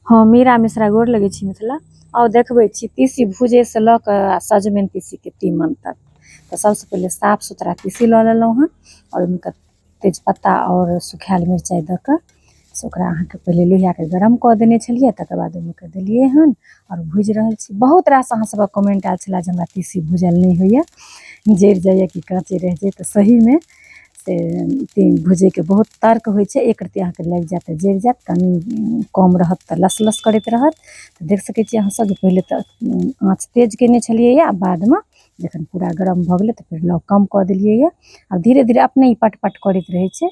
हँ, मीरा मिश्रा, गोर लगै छी। मिथिला आउ, देखबै छी तीसी भूजैसँ लऽ कऽ आ सजमनि तीसीके तीमन तक। तऽ सबसँ पहिले साफ सुथरा तीसी लऽ लेलहुँ हँ आओर ओहिमे तेजपत्ता आओर सुखायल मिरचाइ दऽ कऽ से ओकरा अहाँके पहिले लोहियाके गरम कऽ देने छलियै। तकर बाद ओहिमे कऽ देलियै हन आओर भूजि रहल छी। बहुत रास अहाँ सबके कमेंट आयल छलै जे हमरा तीसी भूजल नहि होइए, जरि जाइए कि काँचे रहि जाइए। तऽ सहीमे से भुजैके बहुत तर्क होइ छै। एक रत्ती अहाँके लागि जायत तऽ जरि जायत, कनि कम रहत तऽ लस लस करैत रहत। तऽ देख सकै छियै अहाँ सब जे पहिले तऽ आँच तेज केने छलियै आ बादमे जखन पूरा गरम भऽ गेलै तऽ फेर लौ कम कऽ देलियै। आब धीरे धीरे अपने ई पट पट करैत रहै छै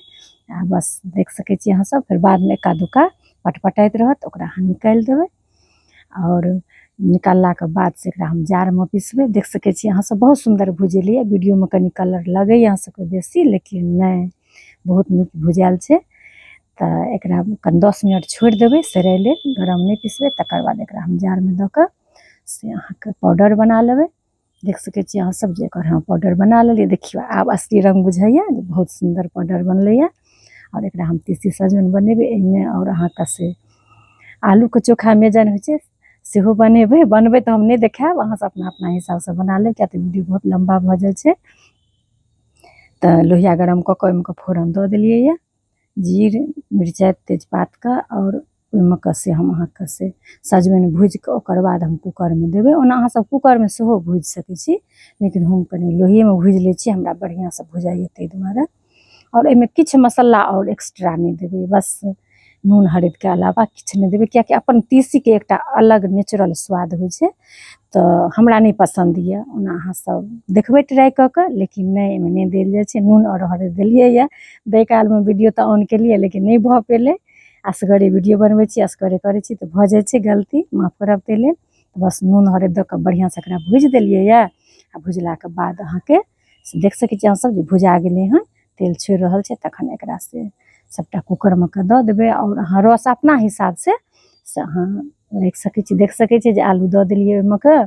आ बस देख सकै छियै अहाँ सब। फेर बादमे एक्का दुक्का पटपटाइत रहत, ओकरा अहाँ निकालि देबै आओर निकाललाके बाद से एकरा हम जारमे पिसबै। देख सकै छियै अहाँ सब, बहुत सुन्दर भुजलियै। वीडियोमे कनि कलर लगैए अहाँ सबके बेसी, लेकिन नहि, बहुत नीक भुजायल छै। तऽ एकरा कनि 10 मिनट छोड़ि देबै सेराय लेल, गरम नहि पिसबै। तकर बाद एकरा हम जारमे दऽ कऽ से अहाँके पाउडर बना लेबै। देख सकै छियै अहाँ सब जे एकर हम पाउडर बना लेलियै। देखियौ, आब असली रंग बुझाइया जे बहुत सुन्दर पाउडर बनलैया। आओर एकरा हम तीसी सजमनि बनेबै एहिमे आओर अहाँके से आलूके चोखा मेजन होइ छै, सेहो बनेबै। बनबै तऽ हम नहि देखायब, अहाँ सब अपना अपना हिसाबसँ बना लेब, किया तऽ वीडियो बहुत लम्बा भऽ जाइ छै। तऽ लोहिया गरम कऽ कऽ ओहिमे कऽ फोरन दऽ देलियै यऽ, जीर, मिरचाइ, तेजपातके, आओर ओहिमे कऽ से हम अहाँके से सजमनि भूजि कऽ ओकर बाद हम कूकरमे देबै। ओना अहाँ सब कूकरमे सेहो भूजि सकै छी, लेकिन हम कनि लोहिएमे भूजि लै छी, हमरा बढ़िआँसँ भुजाइए ताहि दुआरे। आओर एहिमे किछु मसाला आओर एक्स्ट्रा नहि देबै, बस नून हरदिके अलावा किछु नहि देबै, कियाकि अपन तीसीके एकटा अलग नेचुरल स्वाद होइ छै, तऽ हमरा नहि पसन्द यऽ। ओना अहाँ सब देखबै ट्राइ कऽ कऽ, लेकिन नहि, एहिमे नहि देल जाइ छै। नून आओर हरदि देलियै यऽ। दै कालमे वीडियो तऽ ऑन केलियै, लेकिन नहि भऽ पेलै। असगरे वीडियो बनबै छी, असगरे करै छी, तऽ भऽ जाइ छै गलती, माफ करब ताहि लेल। बस नून हरदि दऽ कऽ बढ़िआँसँ एकरा भूजि देलियै यऽ आ भुजलाके बाद अहाँके से देख सकै छी अहाँसभ जे भुजा गेलै हन, तेल छोड़ि रहल छै। तखन एकरा से सभटा कूकरमे कऽ दऽ देबै आओर अहाँ रस अपना हिसाबसँ से अहाँ राखि सकै छी। देख सकै छी जे आलू दऽ देलियै ओहिमे कऽ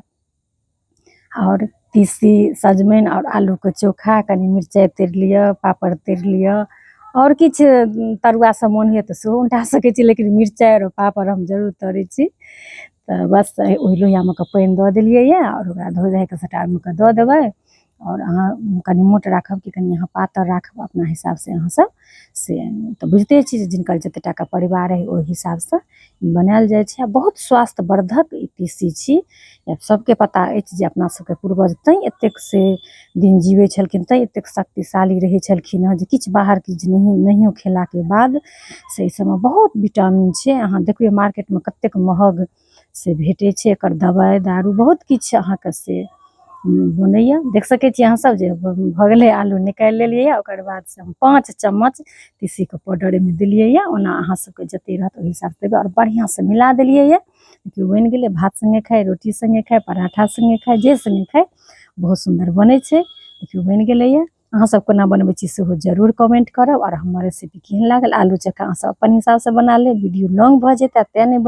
आओर तीसी सजमनि आओर आलूके चोखा, कनि मिरचाइ तरि लिअ, पापड़ तरि लिअ, आओर किछु तरुआ सब मोन होइए तऽ सेहो उठा सकै छी, लेकिन मिरचाइ आओर पापड़ हम जरूर तरै छी। तऽ बस ओहि लोहियामे कऽ पानि दऽ देलियै यऽ आओर ओकरा धोइ धाइ कऽ सभटा ओहिमे कऽ दऽ देबै। आओर अहाँ कनि मोट राखब कि कनि अहाँ पातर राखब, अपना हिसाबसँ अहाँ सब से तऽ बुझिते छी जे जिनकर जते टाका परिवार अइ, ओहि हिसाबसँ बनायल जाइ छै। आ बहुत स्वास्थ्यवर्धक ई तीसी छी। सबके पता अछि जे अपना सबके पूर्वज तैँ एतेक से दिन जीबै छलखिन, तैँ एतेक शक्तिशाली रहै छलखिन हँ जे किछु बाहर किछु नहि नहियो खेलाके बाद से एहि सबमे बहुत विटामिन छै। अहाँ देखबै मार्केटमे कतेक महग से भेटै छै। एकर दबाइ दारू बहुत किछु अहाँके से बनैया। देख सकै छी अहाँ सब जे भऽ गेलै, आलू निकालि लेलियै। ओकर बाद से हम 5 चम्मच तीसीके पाउडर एहिमे देलियै यऽ। ओना अहाँ सबके जते रहत, ओहि हिसाबसँ देबै आओर बढ़िआँसँ मिला देलियै यऽ। देखियौ, बनि गेलै। भात सङ्गे खाइ, रोटी सङ्गे खाइ, पराठा सङ्गे खाइ, जे सङ्गे खाइ, बहुत सुन्दर बनै छै। देखियौ, बनि गेलैए। अहाँ सब कोना बनबै छी, सेहो जरूर कमेंट करब। आओर हमर रेसिपी केहन लागल? आलू चोखा अहाँ सब अपन हिसाबसँ बना लेब। वीडियो लॉन्ग भऽ जेतै, तेँ नहि।